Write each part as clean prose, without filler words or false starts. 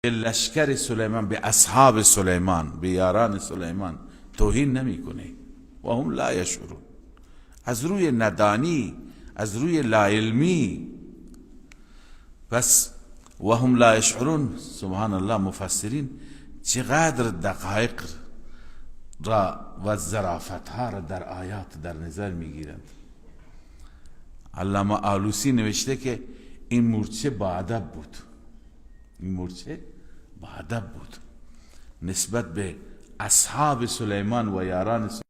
لشکر سلیمان، به اصحاب سلیمان، به یاران سلیمان توهین نمیکنه. و هم لا یشعرون، از روی ندانی، از روی لا علمی. پس و هم لا یشعرون، سبحان الله، مفسرین چقدر دقایق را و ظرافت ها را در آیات در نظر میگیرند. علامه آلوسی نوشته که این مورچه با ادب بود، این مورچه با ادب بود نسبت به اصحاب سلیمان و یاران سلیمان.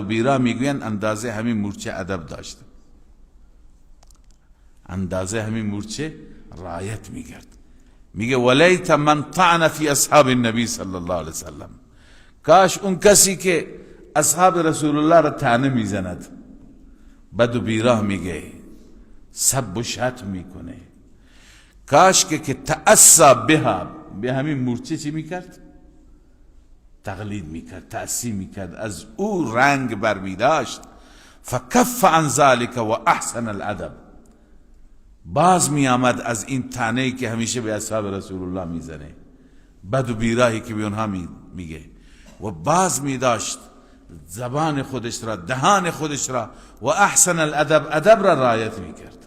بیرا میگوین اندازه همین مورچه ادب داشت، اندازه همین مورچه رعایت میکرد. میگه ولیت من طعن فی اصحاب النبی صلی الله علیه وسلم، کاش اون کسی که اصحاب رسول الله را طعنه میزند، بد و بیراه میگه، سب و شتم میکنه، کاش که تأسا بها، به همین مورچه چی میکرد؟ تقلید میکرد، تأسی میکرد، از او رنگ بر میداشت. فکف عن ذلك و احسن الادب، باز می آمد از این طعنه‌ای که همیشه به اصحاب رسول الله میزنه، بد و بیراهی که به اونها میگه، و باز می داشت زبان خودش را، دهان خودش را، و احسن الادب، ادب را رعایت میکرد.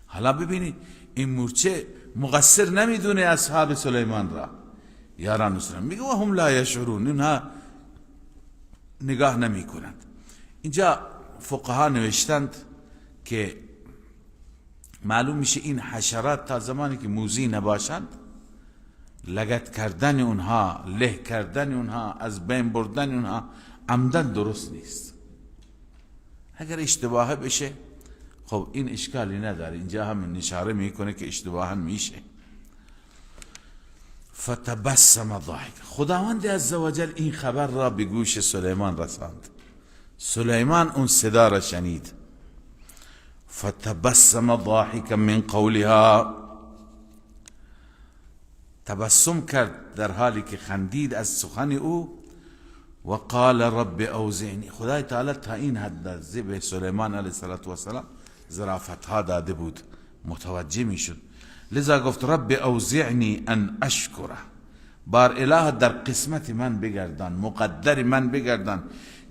حالا ببینید این مورچه مقصر نمیدونه اصحاب سلیمان را، یاران سلیمان، میگه و هم لا یشعرون، اینها نگاه نمی کنند. اینجا فقها نوشتند که معلوم میشه این حشرات تا زمانی که موذی نباشند، لگد کردن اونها، له کردن اونها، از بین بردن اونها عمدن درست نیست. اگر اشتباه بشه خب این اشکالی نداره، اینجا هم اشاره میکنه که اشتباها میشه. فتبسم ضاحک، خداوند عزوجل این خبر را به گوش سلیمان رساند. سلیمان اون صدا را شنید. فتبسم ضاحکا من قولها، تبسم کرد در حالی که خندید از سخن او. و قال رب اوزعنی، خدای تعالی تا این حد به سلیمان علیه السلام ظرافت ها داده بود، متوجه میشد. لذا گفت رب اوزعنی ان اشکره، بار اله در قسمت من بگردان، مقدر من بگردان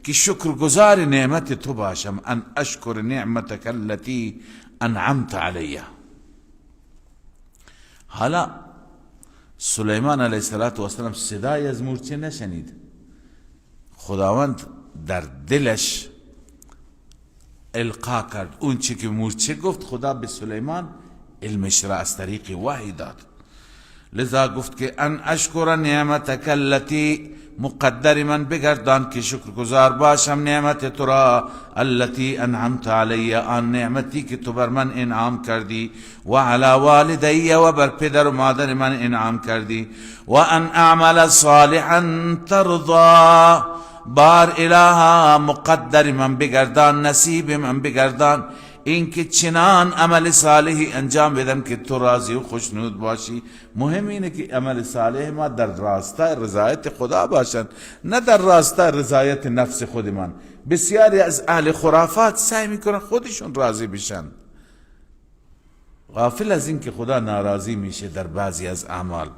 که شکرگزار نعمت تو باشم، ان اشکر نعمتک التي انعمت علی. حالا سلیمان علیه السلام صدای از مورچه نشنید، خداوند در دلش القا کرد اون چی که مورچه گفت، خدا به سلیمان علمش را از طریق وحی داد. لذا گفت که ان اشکر نعمتک التي، مقدر من بگردان که شکرگزار باشم نعمت تو را، التي انعمت علی، آن نعمتی که تو بر من انعام کردی، و علی والدی، و بر پدر و مادر من انعام کردی، و ان اعمل صالحا ترضا، بار الها مقدر من بگردان، نصیب من بگردان اینکه چنان عمل صالحی انجام بدم که تو راضی و خوشنود باشی. مهم اینه که عمل صالح ما در راستای رضایت خدا باشند، نه در راستای رضایت نفس خودمان. بسیاری از اهل خرافات سعی میکنن خودشون راضی بشن، غافل از اینکه خدا ناراضی میشه در بعضی از اعمال.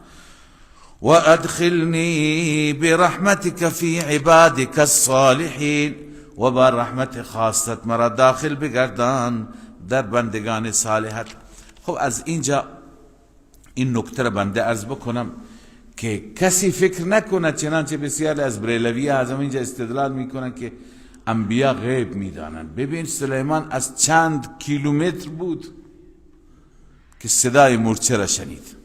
و ادخلنی برحمتک فی عبادک الصالحین، و با رحمت خاصت مرا داخل بگردان در بندگان صالحت. خب از اینجا این نکته را بنده عرض بکنم که کسی فکر نکنه، چنانچه بسیاری از بریلوی از اینجا استدلال میکنن که انبیا غیب میدانند. ببین سلیمان از چند کیلومتر بود که صدای مورچه را شنید،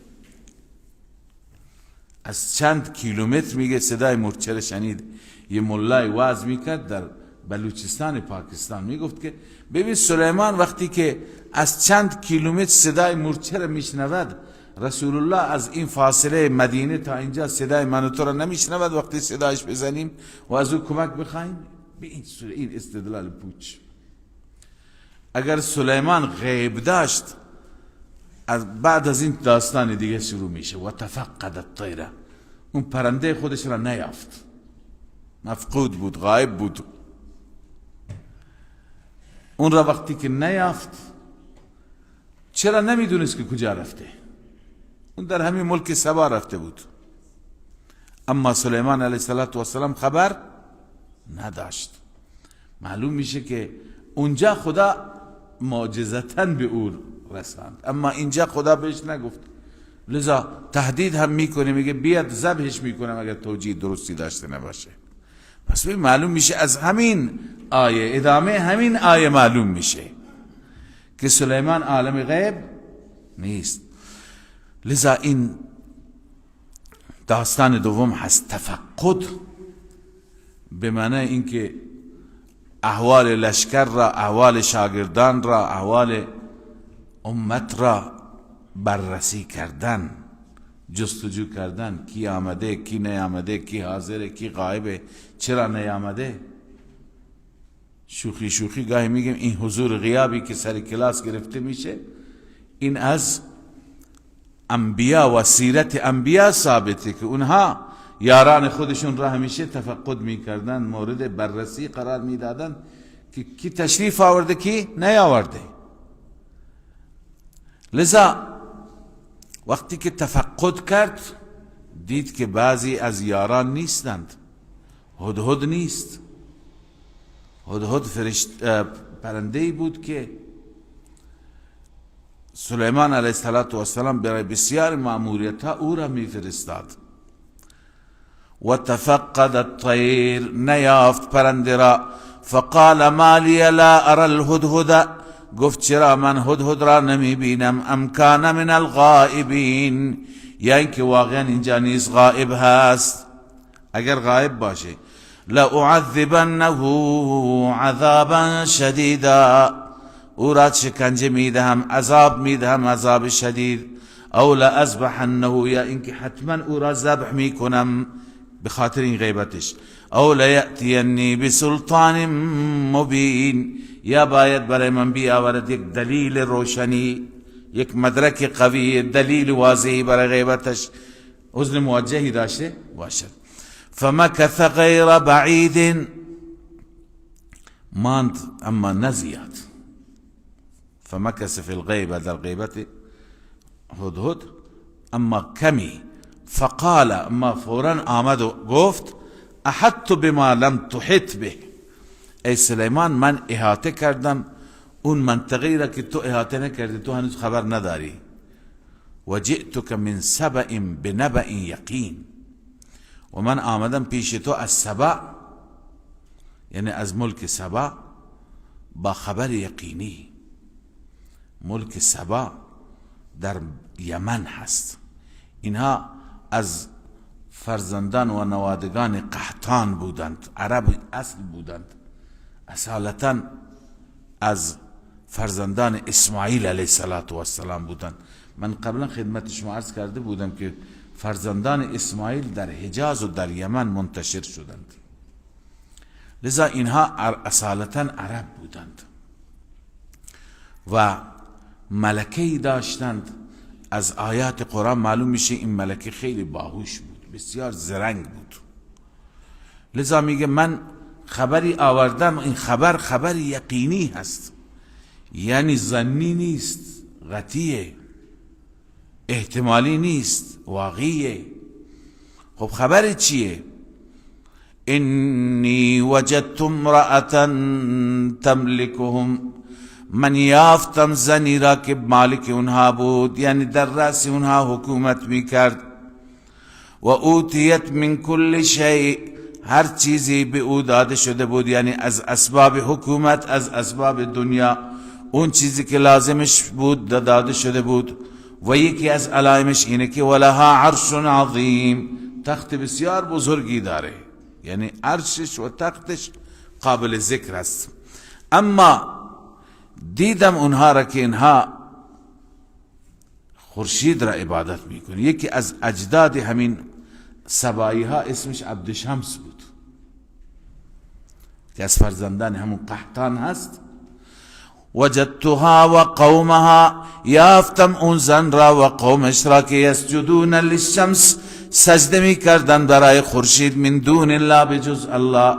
از چند کیلومتر میگه صدای مورچه را شنید. یه مولای وعظ میکرد در بلوچستان پاکستان، میگفت که ببین سلیمان وقتی که از چند کیلومتر صدای مورچه را میشنود، رسول الله از این فاصله مدینه تا اینجا صدای من و تو را نمیشنود وقتی صدایش بزنیم و از او کمک بخوایم. به این استدلال پوچ. اگر سلیمان غیب داشت از بعد از این داستان دیگه شروع میشه. و تفقد الطیره، اون پرنده خودش را نیافت، مفقود بود، غایب بود. اون را وقتی که نیافت، چرا نمیدونست که کجا رفته؟ اون در همین ملک سبا رفته بود، اما سلیمان علیه السلام خبر نداشت. معلوم میشه که اونجا خدا معجزتاً به او رساند، اما اینجا خدا بهش نگفت. لذا تهدید هم میکنه، میگه بیاد ذبحش میکنم اگر توجیه درستی داشته نباشه. پس معلوم میشه از همین آیه، ادامه همین آیه معلوم میشه که سلیمان عالم غیب نیست. لذا این داستان دوم هست، تفقد، به معنی اینکه احوال لشکر را، احوال شاگردان را، احوال امت را بررسی کردن، جستجو کردن، کی آمده، کی نیامده، کی حاضره، کی غایبه، چرا نیامده. شوخی شوخی گاهی میگیم این حضور غیابی که سر کلاس گرفته میشه، این از انبیا و سیرت انبیا ثابته که اونها یاران خودشون را همیشه تفقد میکردن، مورد بررسی قرار میدادن که کی تشریف آورده کی نیاورده. لذا وقتی که تفقد کرد دید که بعضی از یاران نیستند، هدهد نیست. هدهد پرنده‌ای بود که سلیمان علیه السلام برای بسیار مأموریت‌ها او را میفرستاد. و تفقد الطیر، نیافت پرنده را. فقال ما لی لا ارى الهدهد، گفت چرا من هدهد را نمی بینم؟ ام کان من الغائبین، یا اینکه واقعا اینجا نیست، غائب هست. اگر غائب باشه لأعذبنه عذابا شدیدا، او را شکنجه میدهم، عذاب میدهم، عذاب شدید. او لأذبحنه، یا اینکه حتما او را ذبح میکنم به خاطر این غیبتش. او لیأتینی بسلطان مبین، یا باید برای من بیاورد یک دلیل روشنی، یک مدرک قوی، دلیل واضحی برای غیبتش، عذر موجهی داشته باشد. فمکث غیر بعید، ماند اما نزیاد. فمکث فی الغیبه، در غیبت هدهد اما کمی. فقال، اما فورا آمد و گفت احدت بما لم تحط به، ای سلیمان من احاطه کردم اون منطقه را که تو احاطه نکردی، تو هنوز خبر نداری. و جئتک من سبأ بنبأ یقین، و من آمدم پیش تو از سبأ، یعنی از ملک سبأ، با خبر یقینی. ملک سبأ در یمن هست. اینها از فرزندان و نوادگان قحطان بودند، عرب اصل بودند، اصالتا از فرزندان اسماعیل علیه السلام بودند. من قبلا خدمت شما عرض کرده بودم که فرزندان اسماعیل در حجاز و در یمن منتشر شدند، لذا اینها اصالتا عرب بودند و ملکه‌ای داشتند. از آیات قرآن معلوم میشه این ملکه خیلی باهوش بود، بسیار زرنگ بود. لذا میگه من خبری آوردم، این خبر خبر یقینی هست، یعنی ظنی نیست، قطعیه، احتمالی نیست، واقعیه. خب خبر چیه؟ انی وجدت امرأة تملکهم، من یافتم زنی را که مالک اونها بود، یعنی در رأس اونها حکومت میکرد. و اوتیت من کل شیء، هر چیزی به او داده شده بود، یعنی از اسباب حکومت، از اسباب دنیا، اون چیزی که لازمش بود داده شده بود. و یکی از علائمش اینه که ولها عرش عظیم، تخت بسیار بزرگی داره، یعنی عرشش و تختش قابل ذکر است. اما دیدم اونها را که اینها خورشید را عبادت میکنه. یکی از اجداد همین سبایی ها اسمش عبدشمس بود که از فرزندان همون قحطان هست. وجدتها و قومها، یافتم اون زن را و قومش را که یسجدون للشمس، سجده می کردن برای خورشید، من دون الله، بجز الله.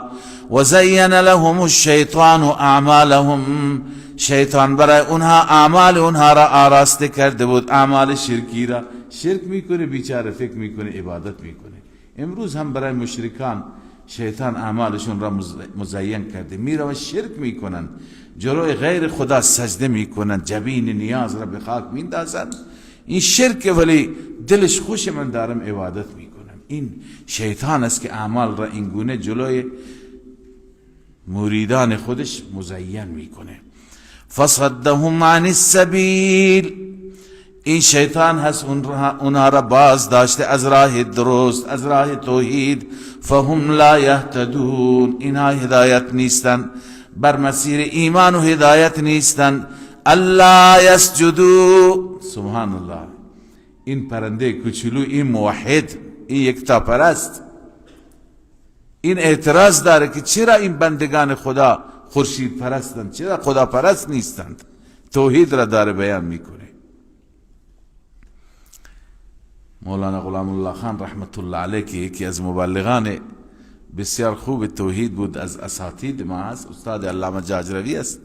و زین لهم الشیطان اعمالهم، شیطان برای اونها اعمال اونها را آراسته کرده بود، اعمال شرکی را. شرک میکنه بیچاره، فکر میکنه عبادت میکنه. امروز هم برای مشرکان شیطان اعمالشون را مزین کرده، میره و شرک میکنن، جلوی غیر خدا سجده میکنن، جبین نیاز را به خاک میندازن. این شرک، ولی دلش خوش، من دارم عبادت میکنم. این شیطان است که اعمال را اینگونه جلوی مریدان خودش مزین میکنه. فصدهم عن السبیل، این شیطان هست اونها را باز داشته از راه درست، از راه توحید. فهم لا یهتدون، اینها هدایت نیستند، بر مسیر ایمان و هدایت نیستند. الا یسجدو، سبحان الله، این پرنده کوچولو، این موحد، این یکتا پرست، این اعتراض داره که چرا این بندگان خدا خورشید پرستند، چرا خدا پرست نیستند. توحید را داره بیان میکنه. مولانا غلام الله خان رحمت الله علیه که یکی از مبلغان بسیار خوب توحید بود، از اساتید ما هست، استاد علامه جاجروی است،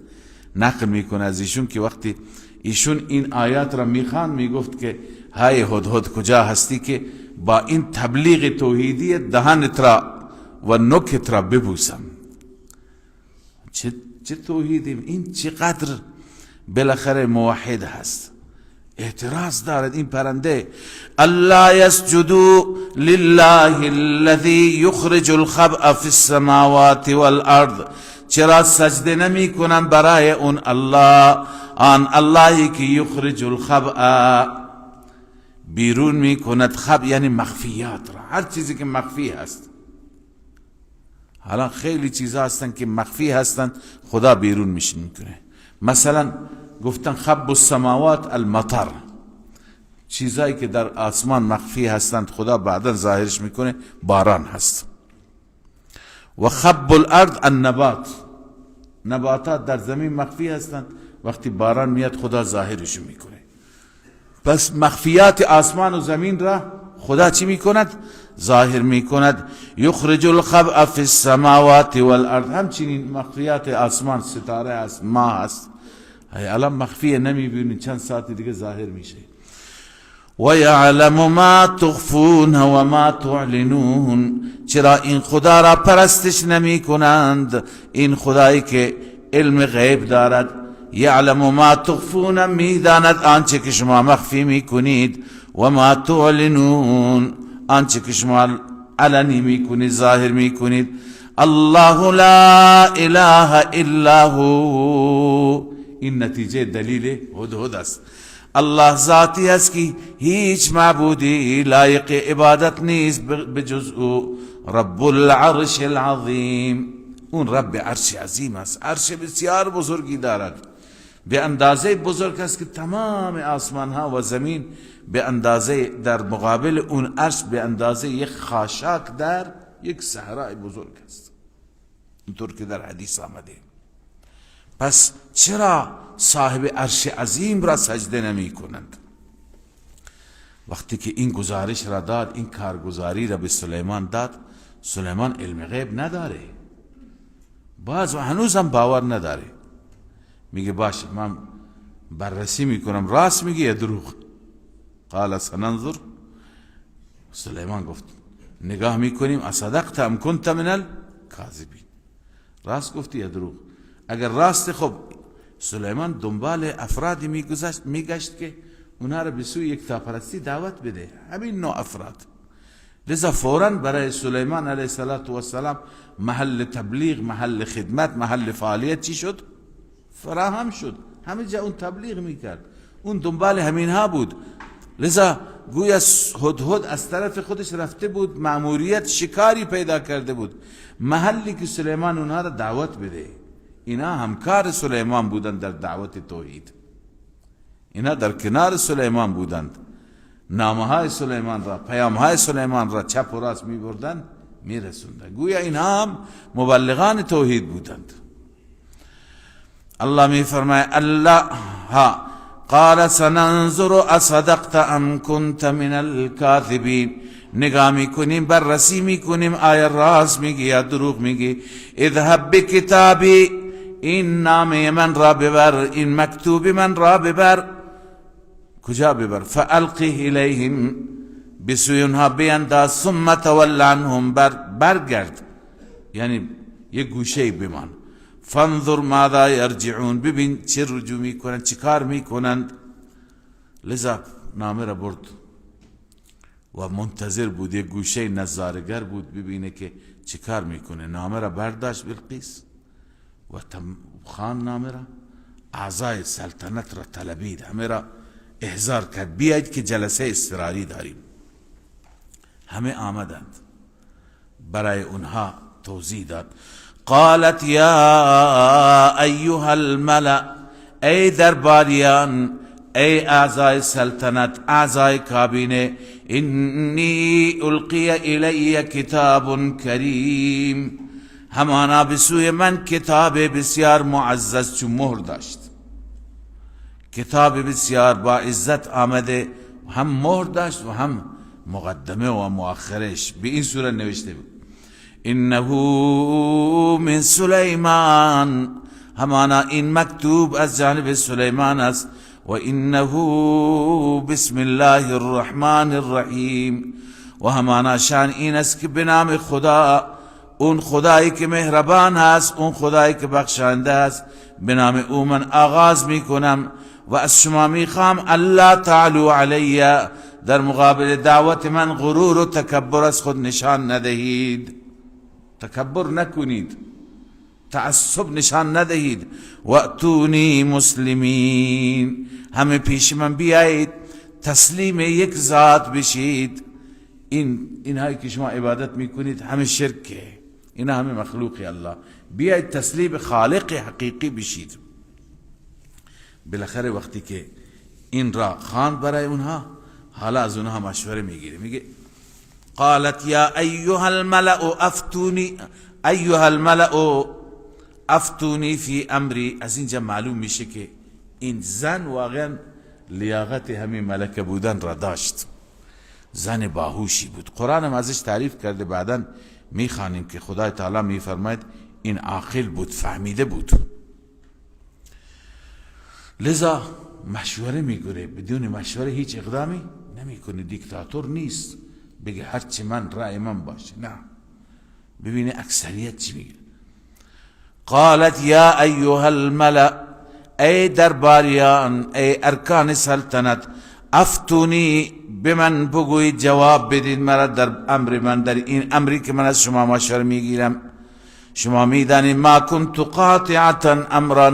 نقل میکنه از ایشون که وقتی ایشون این آیات را میخوان میگفت که های هدهد کجا هستی که با این تبلیغ توحیدی دهنت را و نوکت را ببوسم. چه توحیدی، این چقدر بالاخره موحد هست. اعتراض دارد این پرنده. الا یسجدوا لله الذی یخرج الخبأ فی السماوات والارض، چرا سجده نمی کنن برای اون الله، آن اللهی که یخرج الخبأ، بیرون می کند. خب یعنی مخفیات را، هر چیزی که مخفی هست. حالا خیلی چیزها هستن که مخفی هستن، خدا بیرون میکنه. مثلا گفتن خب السماوات المطر، چیزایی که در آسمان مخفی هستند خدا بعدا ظاهرش میکنه، باران هست. و خب الارض النبات، نباتات در زمین مخفی هستند، وقتی باران میاد خدا ظاهرش میکنه. پس مخفیات آسمان و زمین را خدا چی میکند؟ ظاهر میکند. یخرج الخبأ فی السماوات والارض، همچنین مخفیات آسمان، ستاره است، ماه است، الان مخفیه نمیبینی، چند ساعت دیگه ظاهر میشه. و یعلم ما تخفون و ما تعلنون، چرا این خدا را پرستش نمی کنند؟ این خدایی که علم غیب دارد. یعلم ما تخفون، میداند آنچه که شما مخفی میکنید، و ما تعلنون، آنچه که شما علنی میکنید، ظاهر میکنید. الله لا اله الا هو، این نتیجه دلیل هدهد است. الله ذاتی است که هیچ معبودی لایق عبادت نیست بجز او، رب العرش العظیم، اون رب عرش عظیم است، عرش بسیار بزرگی دارد، به اندازه بزرگ است که تمام آسمان ها و زمین به اندازه در مقابل اون عرش به اندازه یک خاشاک در یک صحرای بزرگ است، اینطور که در حدیث آمده. پس چرا صاحب عرش عظیم را سجده نمی کنند؟ وقتی که این گزارش را داد، این کارگزاری را به سلیمان داد، سلیمان علم غیب نداره، باز و هنوزم باور نداره، میگه باشه من بررسی میکنم، راست میگه یا دروغ؟ قال سننظر، سلیمان گفت نگاه میکنیم، اصدقت ام کنت من الکاذبین، راست گفتی یا دروغ؟ اگر راست، خب سلیمان دنبال افرادی میگشت که اونها را به سوی یکتاپرستی دعوت بده، همین نوع افراد. لذا فوراً برای سلیمان علیه السلام محل تبلیغ، محل خدمت، محل فعالیت چی شد؟ فراهم شد. همه جا اون تبلیغ میکرد، اون دنبال همینها بود. لذا گویا هدهد از طرف خودش رفته بود، مأموریت شکاری پیدا کرده بود، محلی که سلیمان اونها را دعوت بده. اینا همکار سلیمان بودند در دعوت توحید، اینا در کنار سلیمان بودند، نامه های سلیمان را، پیام های سلیمان را چپ و راست می بردند، می رسوندند. گویا اینا هم مبلغان توحید بودند. الله می فرماید الله ها قال سننظر اصدقت ام كنت من الكاذبین. نگاه میکنیم، بررسی میکنیم، آیا راست میگی یا دروغ میگی. اذهب بکتابی، این نامه من را ببر، این مکتوب من را ببر. کجا ببر؟ فالقه الیهم، بسوی اونها بینداز. ثم تول عنهم، برگرد، یعنی یک گوشه بمان. فانظر ماذا یرجعون، ببین چه رجوع میکنند، چه کار میکنند. لذا نامه را برد و منتظر بود، یک گوشه نظارگر بود ببینه که چه کار میکنه. نامه را برداشت بلقیس و خان نامه را، اعضای سلطنت را طلبید، همه را احضار کرد، بیاید که جلسه اضطراری داریم. همه آمدند، برای اونها توضیح داد. قالت یا ایها الملأ، ای درباریان، ای اعضای سلطنت، اعضای کابینه، انی القی الی کتاب کریم، همانا به سوی من کتاب بسیار معزز، چون مهر داشت، کتاب بسیار با عزت آمده، هم مهر داشت و هم مقدمه و مؤخرش به این صورت نوشته بود. انه من سلیمان، همانا این مکتوب از جانب سلیمان است. و انه بسم الله الرحمن الرحیم، و همانا شان این است که به نام خدا، اون خدایی که مهربان هست، اون خدایی که بخشنده است، به نام او من آغاز میکنم و از شما میخوام الا تعلو علی، در مقابل دعوت من غرور و تکبر از خود نشان ندهید، تکبر نکنید، تعصب نشان ندهید. واتونی مسلمین، همه پیش من بیایید، تسلیم یک ذات بشید. اینهایی که شما عبادت میکنید همه شرکه، اینا همه مخلوق الله، بیایید تسلیم خالق حقیقی بشید. بالاخره وقتی که این را خواند برای اونها، حالا از اونها مشوره میگیره، میگه قالت یا ایها الملأ افتونی، ایها الملأ افتونی فی امری. از اینجا معلوم میشه که این زن واقعا لیاقت همین ملکه بودن را داشت، زن باهوشی بود. قرآن هم ازش تعریف کرده، بعدا میخوانیم که خدای تعالی میفرماید این عاقل بود، فهمیده بود. لذا مشوره میکنه، بدون مشوره هیچ اقدامی نمیکنه، دیکتاتور نیست بگه هرچی من رأی من باشه، نه، ببینه اکثریت چی میگه. قالت یا ایها الملأ، ای درباریان، ای ارکان سلطنت، افتونی، به من بگویید، جواب بدید مرا در امر من، در این امری که من از شما مشوره میگیرم. شما میدانید ما کنت قاطعة امرا،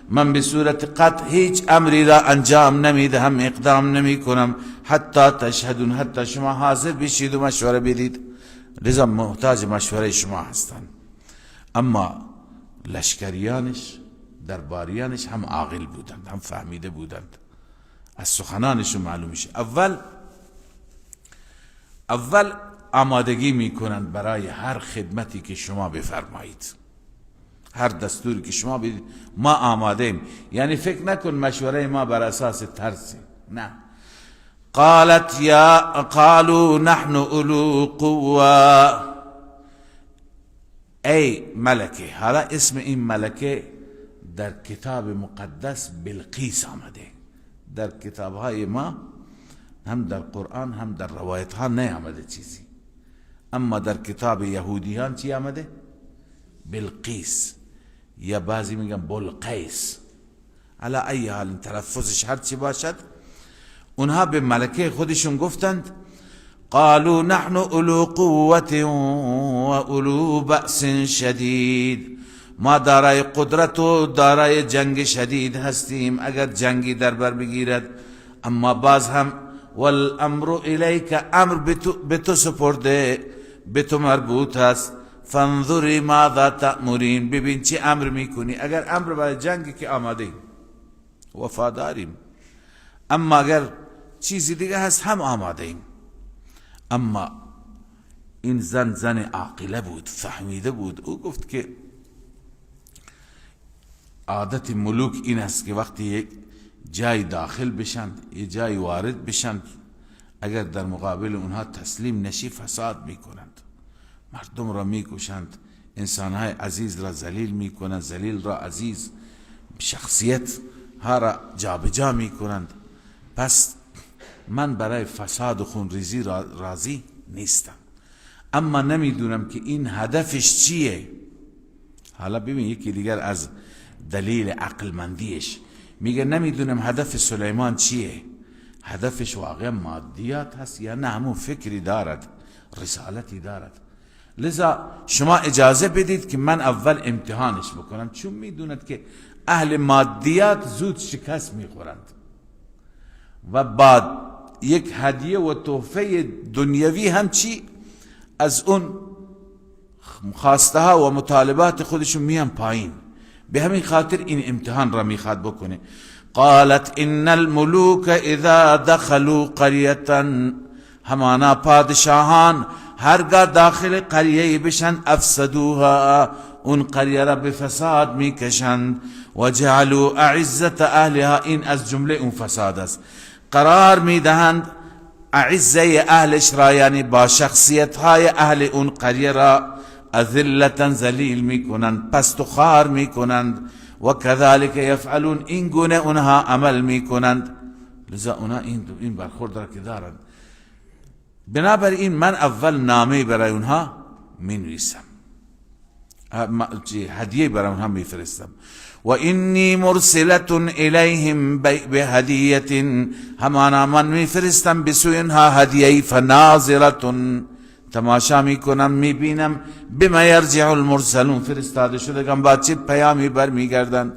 من به صورت قطع هیچ امری را انجام نمیدهم، اقدام نمی کنم، حتی تشهدون، حتی شما حاضر بشید و مشوره بدید. لذا محتاج مشوره شما هستند. اما لشکریانش، درباریانش هم عاقل بودند، هم فهمیده بودند، از سخنانشون معلوم میشه. اول آمادگی میکنند برای هر خدمتی که شما بفرمایید، هر دستوری که شما بدید ما آماده ایم. یعنی فکر نکن مشوره ما بر اساس ترس، نه. قالت یا قالوا نحن اولو قوة، ای ملکه. حالا اسم این ملکه در کتاب مقدس بلقیس آمده، در کتاب های ما هم در قرآن هم در روایت ها نیامده چیزی، اما در کتاب یهودیان چی آمده؟ بلقیس، یا بعضی میگن بلقیس. علی ای حال تلفظش هر چی باشد، اونها به ملکه خودشون گفتند قالوا نحن اولو قوة و اولو بأس شدید، ما دارای قدرت و دارای جنگ شدید هستیم اگر جنگی در بر بگیرد، اما باز هم والامر الیک، امر به تو سپرده، به تو مربوط است. فانظری ماذا تأمرین، ببین چه امر میکنی. اگر امر برای جنگ که آماده ایم، وفاداریم، اما اگر چیزی دیگه هست هم آماده ایم. اما این زن زن عاقله بود، فهمیده بود. او گفت که عادت ملوک این است که وقتی یک جای داخل بشند، یک جای وارد بشند، اگر در مقابل اونها تسلیم نشی فساد میکنند، مردم را میکشند، انسانهای عزیز را ذلیل میکنند، ذلیل را عزیز، شخصیت ها را جابجا میکنند. پس من برای فساد و خونریزی راضی نیستم، اما نمیدونم که این هدفش چیه. حالا ببین یکی دیگر از دلیل عقلمندیش، میگه نمیدونم هدف سلیمان چیه. هدفش واقعا مادیات هست یا نه همون فکری دارد، رسالتی دارد. لذا شما اجازه بدید که من اول امتحانش بکنم، چون میدوند که اهل مادیات زود شکست میخورند و بعد یک هدیه و تحفه دنیوی هم چی از اون خواسته ها و مطالبات خودشون میان پایین. به همین خاطر این امتحان را میخواد بکنه. قالت ان الملوک اذا دخلوا قریه، همانا پادشاهان هرگاه داخل قریه بشن افسدوها، اون قریه را به فساد میکشند، و جعلوا اعزة اهلها، این از جمله اون فساد است، قرار میدهند اعزه اهلش را، یعنی با شخصیت های اهل اون قریه را اذلة ذلیل میکنند، پست و خوار میکنند، و كذلك یفعلون، این گونه اونها عمل میکنند. لذا اونها این برخورد را که دارند. بنابراین من اول نامه برای اونها می نویسم، هدیه برای اونها می فرستم. و انی مرسلة الیهم بهدیه، همانا من می فرستم به سوی اونها هدیه، فناظرة، تماشا می کنم، می بینم، بما یرجع المرسلون، فرستاده شدگان با چه پیامی برمیگردند.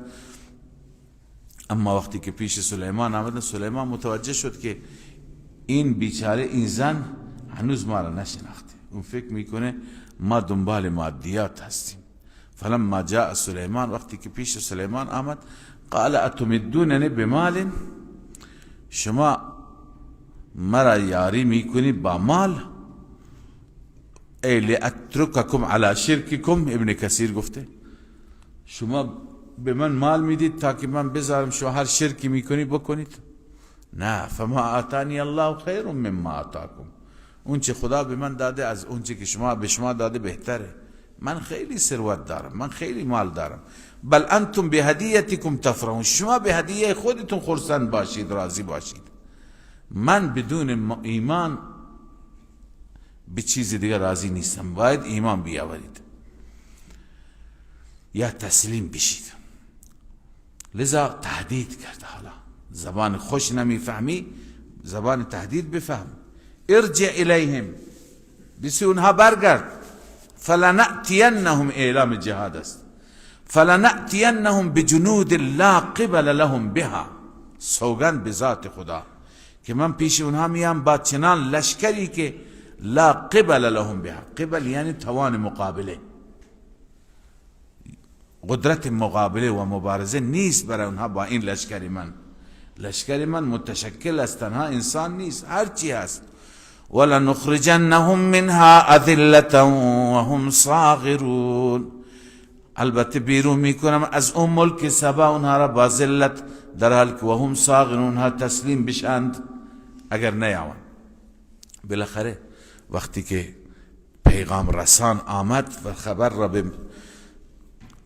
اما وقتی که پیش سلیمان آمدن، سلیمان متوجه شد که این بیچاره، این زن هنوز ما را نشناخته، اون فکر میکنه ما دنبال مادیات هستیم. فلما جاء سلیمان، وقتی که پیش سلیمان آمد، قال اتمدوننی بمال، شما مرا یاری میکنی با مال، ای لاترککم علی شرککم، ابن کثیر گفته شما به من مال میدید تا که من بذارم شما هر شرکی میکنی بکنید. نه، فما آتانی الله خیر مما آتاکم، اون چه خدا به من داده از اون چه که شما به شما داده بهتره. من خیلی ثروت دارم، من خیلی مال دارم. بل انتم بهدیتکم تفرحون، شما به هدیه خودتون خرسند باشید، راضی باشید. من بدون ایمان به چیز دیگه راضی نیستم، باید ایمان بیاورید یا تسلیم بشید. لذا تهدید کرد. حالا زبان خوش نمیفهمی، زبان تهدید بفهم. ارجع الیهم، بسی اونها برگرد. فلنأتینهم، اعلام جهاد است، فلنأتینهم بجنود لا قبل لهم بها، سوگند به ذات خدا که من پیش اونها میام با چنان لشکری که لا قبل لهم بها، قبل یعنی توان مقابله، قدرت مقابله و مبارزه نیست برای اونها با این لشکر من. لشکر من متشکل است، تنها انسان نیست، هر چی هست. ولنخرجنهم منها اذلة وهم صاغرون، البته بیرون میکنم از اون ملک سبا اونها را با ذلت، در حال که وهم صاغرون، اونها تسلیم بشند اگر نیاوند. بالاخره وقتی که پیغام رسان آمد و خبر را به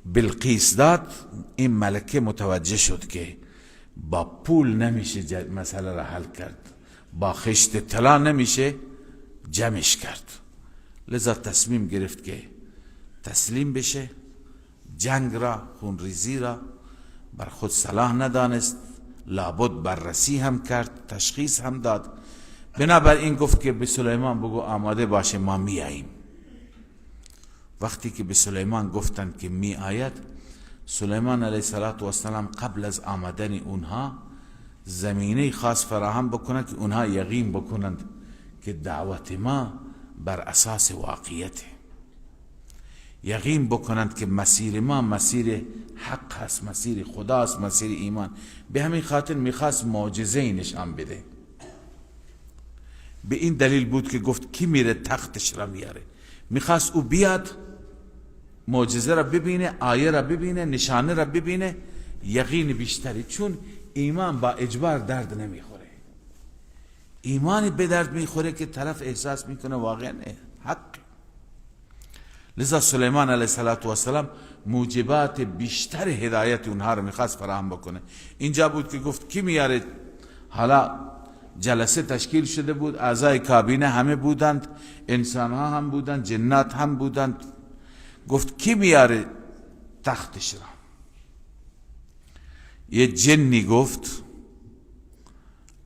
بلقیس داد، این ملکه متوجه شد که با پول نمیشه مسئله را حل کرد، با خشت طلا نمیشه جمعش کرد. لذا تصمیم گرفت که تسلیم بشه، جنگ را، خونریزی را بر خود صلاح ندانست، لابد بررسی هم کرد، تشخیص هم داد. بنابراین گفت که به سلیمان بگو آماده باشه، ما میاییم. وقتی که به سلیمان گفتند که می آید، سلیمان علیه السلام قبل از آمدن اونها زمینه خاص فراهم بکنند که اونها یقین بکنند که دعوت ما بر اساس واقعیت، یقین بکنند که مسیر ما مسیر حق هست، مسیر خداست، مسیر ایمان. به همین خاطر میخواست معجزه نشان بده. به این دلیل بود که گفت کی میره تختش را میاره. میخواست او بیاد معجزه را ببینه، آیه را ببینه، نشانه را ببینه، یقین بیشتری، چون ایمان با اجبار درد نمیخوره. ایمانی به درد میخوره که طرف احساس میکنه واقعا حق. لذا سلیمان علیه السلام موجبات بیشتر هدایت اونها رو میخواست فراهم بکنه. اینجا بود که گفت کی میاره؟ حالا جلسه تشکیل شده بود، اعضای کابینه همه بودند، انسان ها هم بودند، جنات هم بودند. گفت کی میاره تختش را؟ یه جنی گفت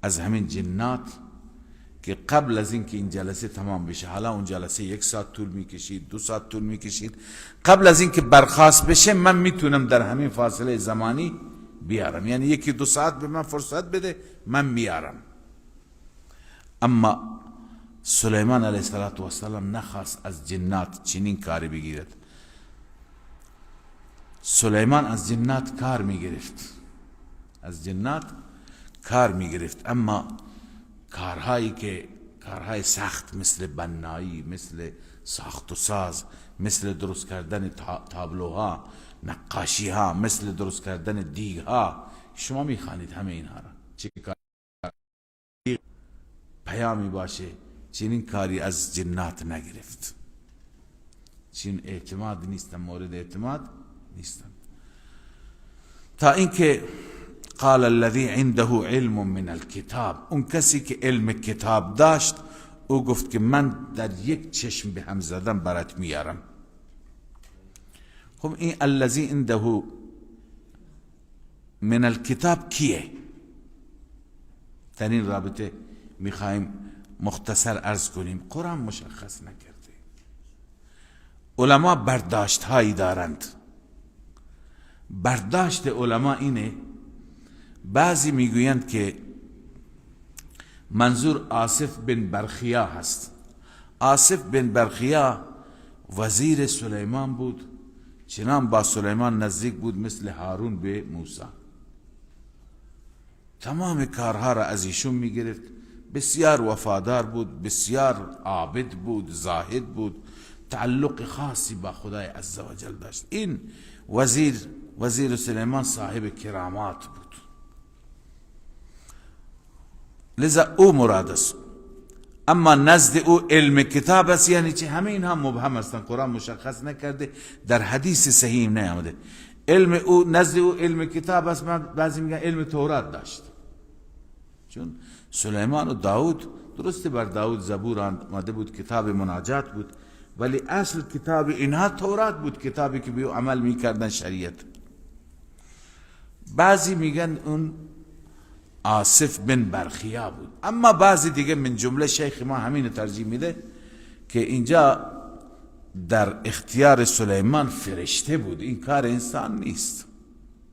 از همین جنات که قبل از اینکه این جلسه تمام بشه، حالا اون جلسه 1 ساعت طول میکشید، 2 ساعت طول میکشید، قبل از اینکه برخاست بشه من میتونم در همین فاصله زمانی بیارم، یعنی 1-2 ساعت به من فرصت بده من میارم. اما سلیمان علیه السلام نخواست از جنات چنین کاری بگیرد. سلیمان از جنات کار میگرفت، از جنات کار میگرفت، اما کارهایی که کارهای سخت مثل بنایی، مثل ساخت و ساز، مثل درست کردن تابلوها، نقاشی ها، مثل درست کردن دیگ ها، شما میخوانید همه اینها را، چه کار پیامی باشه، چنین کاری از جنات نگرفت، چین اعتماد نیستن، مورد اعتماد نیستن. تا اینکه قال الذي عنده علم من الكتاب، اون کسی که علم کتاب داشت او گفت که من در یک چشم به هم زدن برات میارم. خب این الذي عنده من الكتاب کیه؟ در این رابطه میخوایم مختصر عرض کنیم. قرآن مشخص نکرده، علما برداشت هایی دارند. برداشت علما اینه، بعضی میگویند که منظور آصف بن برخیا هست. آصف بن برخیا وزیر سلیمان بود، چنان با سلیمان نزدیک بود مثل هارون به موسی. تمام کارها را از ایشون میگرفت، بسیار وفادار بود، بسیار عابد بود، زاهد بود، تعلق خاصی با خدای عزوجل داشت. این وزیر سلیمان صاحب کرامات بود، لذا او مراد است. اما نزد او علم کتاب است، یعنی چه؟ همه اینها مبهم هستند، قرآن مشخص نکرده، در حدیث صحیح نیامده. علم او نزد او علم کتاب است، بعضی میگن علم تورات داشت، چون سلیمان و داود درسته بر داود زبور آمده بود، کتاب مناجات بود، ولی اصل کتاب اینها تورات بود، کتابی که به عمل میکردن شریعت. بعضی میگن اون آصف بن برخیا بود. اما بعضی دیگه من جمله شیخ ما همین ترجیح میده که اینجا در اختیار سلیمان فرشته بود، این کار انسان نیست،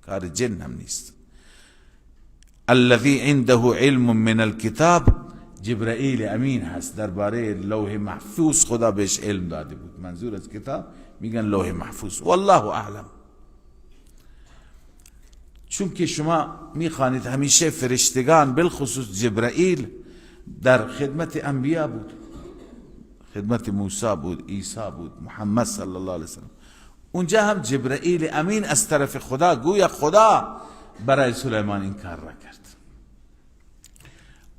کار جن هم نیست. الذي عنده علم من الكتاب جبرائیل امین هست، درباره لوح محفوظ خدا بهش علم داده بود. منظور از کتاب میگن لوح محفوظ، والله اعلم. چون که شما میخوانید همیشه فرشتگان بالخصوص جبرائیل در خدمت انبیا بود، خدمت موسی بود، عیسی بود، محمد صلی الله علیه وسلم. اونجا هم جبرائیل امین از طرف خدا، گویا خدا برای سلیمان این کار را کرد.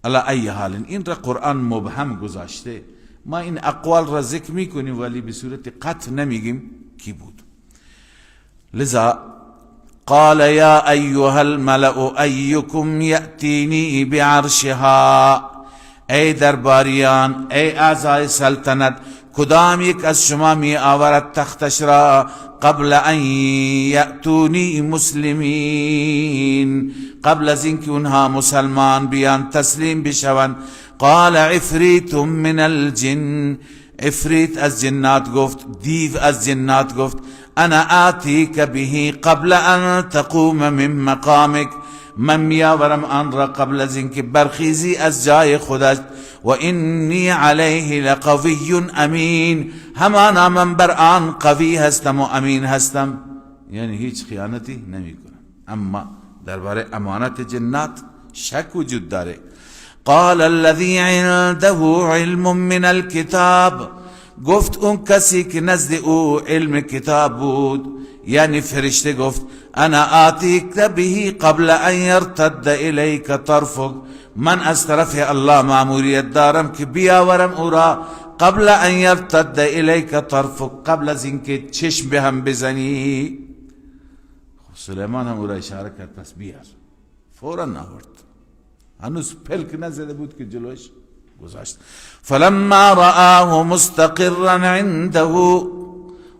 علی ای حال این را قرآن مبهم گذاشته، ما این اقوال را ذکر میکنیم ولی به صورت قطع نمیگیم کی بود. لذا قال یا ایها الملأ ایکم یأتینی بعرشها، ای درباریان، ای اعضای سلطنت، کدام یک از شما می آورد تختش را قبل ان یأتونی مسلمین، قبل از اینکه اونها مسلمان بیان تسلیم بشوند. قال عفریت من الجن، عفریت از جنات گفت، دیو از جنات گفت، انا آتیک به قبل ان تقوم من مقامک، من میاورم آن را قبل از اینکه برخیزی از جای خودت. و انی علیه لقوی امین، همانا من بر آن قوی هستم و امین هستم، یعنی هیچ خیانتی نمی کنم. اما درباره امانت جنات شک وجود داره. قال الذي عنده علم من الكتاب، گفت اون کسی که نزد او علم کتاب بود، یعنی فرشته، گفت انا آتیک به قبل ان یرتد الیک طرفک، من از طرف الله ماموریت دارم که بیاورم او را قبل ان یرتد الیک طرفک، قبل از اینکه چشم به هم بزنی. سلیمان هم او را اشاره کرد پس بیار. فورا آورد، هنوز پلک نزده بود که جلوش گذاشت. فلما رآه مستقرا عنده،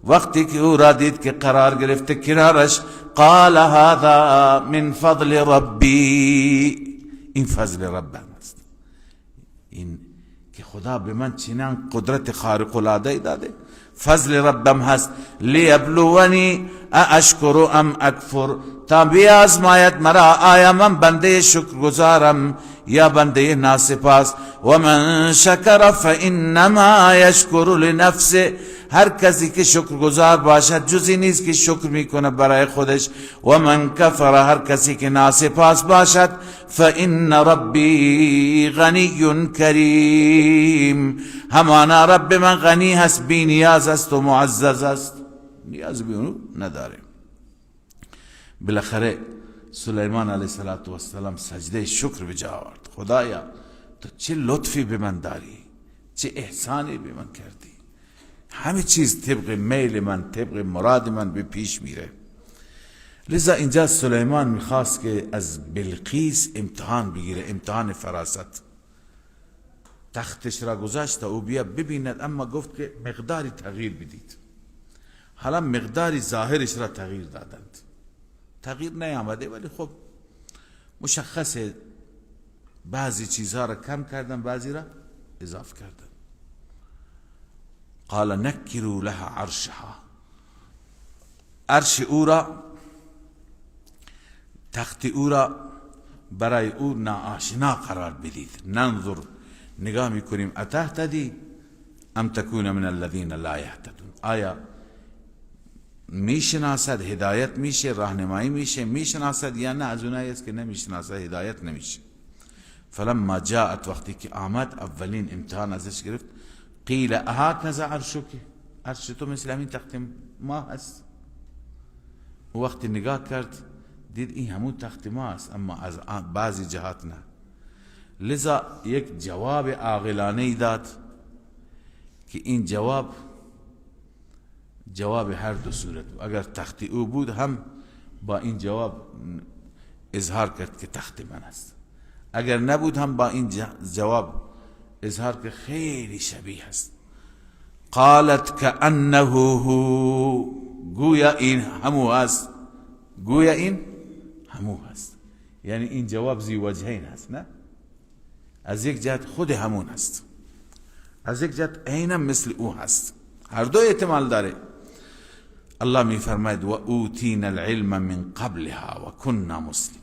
وقتی که او را دید که قرار گرفته کنارش، قال هذا من فضل ربی، این فضل ربم است، این که خدا به من چنان قدرت خارق العاده داده، فضل ربم هست. لیبلونی اشکر ام اکفر، تا بیازماید مرا آیا من بنده شکرگزارم یا بنده ناسپاس. و من شکر فانما یشکر لنفسه، هر کسی که شکرگزار باشد جزی نیست که شکر میکنه برای خودش. و من کفر، هر کسی که ناسپاس باشد، فان ربی غنی کریم، همانا رب من غنی هست، بی نیاز است و معزز است، نیاز به اون نداره. بالاخره سلیمان علیه السلام سجده شکر به جا آورد. خدایا تو چه لطفی به من داری، چه احسانی به من کردی، همه چیز طبق میل من، طبق مراد من به پیش میره. لذا اینجا سلیمان میخواست که از بلقیس امتحان بگیره، امتحان فراست. تختش را گذاشت تا او بیا ببیند، اما گفت که مقداری تغییر بدید. حالا مقداری ظاهرش را تغییر دادند، تغییر نیامده ولی خب مشخصه، بعضی چیزها را کم کردن، بعضی را اضافه کردن. قال نکروا لها عرشها، عرش او را، تخت او را برای او ناآشنا قرار بدید. ننظر، نگاه میکنیم، اتهتدی ام تکون من الذین لا یهتدون، آیا میشناسد، هدایت میشه، راهنمایی میشه، میشناسد یا نه از اونایی است که نمیشناسد، هدایت نمیشه. فلما جاءت، وقتی که آمد اولین امتحان ازش گرفت، قیل اهکذا عرشک، عرش تو مثل همین تخت ما هست. وقتی نگاه کرد دید این همون تخت ما است، اما از بعضی جهات نه. لذا یک جواب عاقلانه داد که این جواب جواب هر دو صورت بود. اگر تخت او بود هم با این جواب اظهار کرد که تخت من است، اگر نبود هم با این جواب اظهار که خیلی شبیه است. قالت كأنه هو، گویا این همو است، گویا این همو هست. یعنی این جواب ذی وجهین هست، نه؟ از یک جهت خود همون هست، از یک جهت عینا مثل او هست، هر دو احتمال داره. الله می فرماید و اوتینا العلم من قبلها و کنا مسلمین،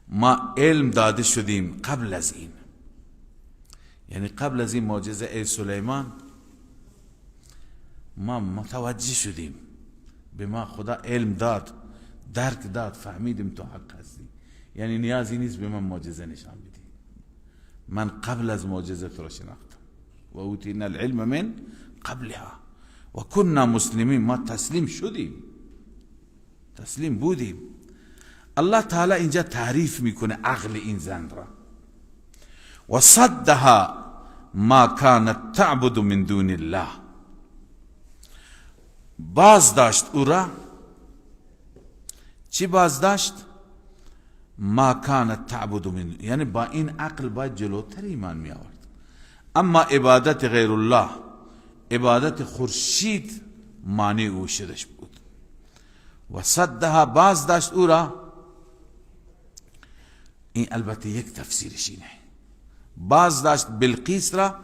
ما علم داده شدیم قبل از این، یعنی قبل از این معجزه ای سلیمان ما متوجه شدیم، به ما خدا علم داد، درک داد، فهمیدیم تو حق هستی، یعنی نیازی نیست به من معجزه نشان بدی، من قبل از معجزه تو را شناختم. و اوتینا العلم من قبلها و کنا مسلمین، ما تسلیم شدیم، تسلیم بودیم. الله تعالی اینجا تعریف میکنه عقل این زن را. و صدها ما كانت تعبد من دون الله، باز داشت او را. چی باز داشت؟ ما كانت تعبد من، یعنی با این عقل باید جلوتر ایمان می آورد، اما عبادت غیر الله، عبادت خورشید مانع او شدش بود. و صدها، باز داشت او را. این البته یک تفسیرش اینه، باز داشت بلقیس را،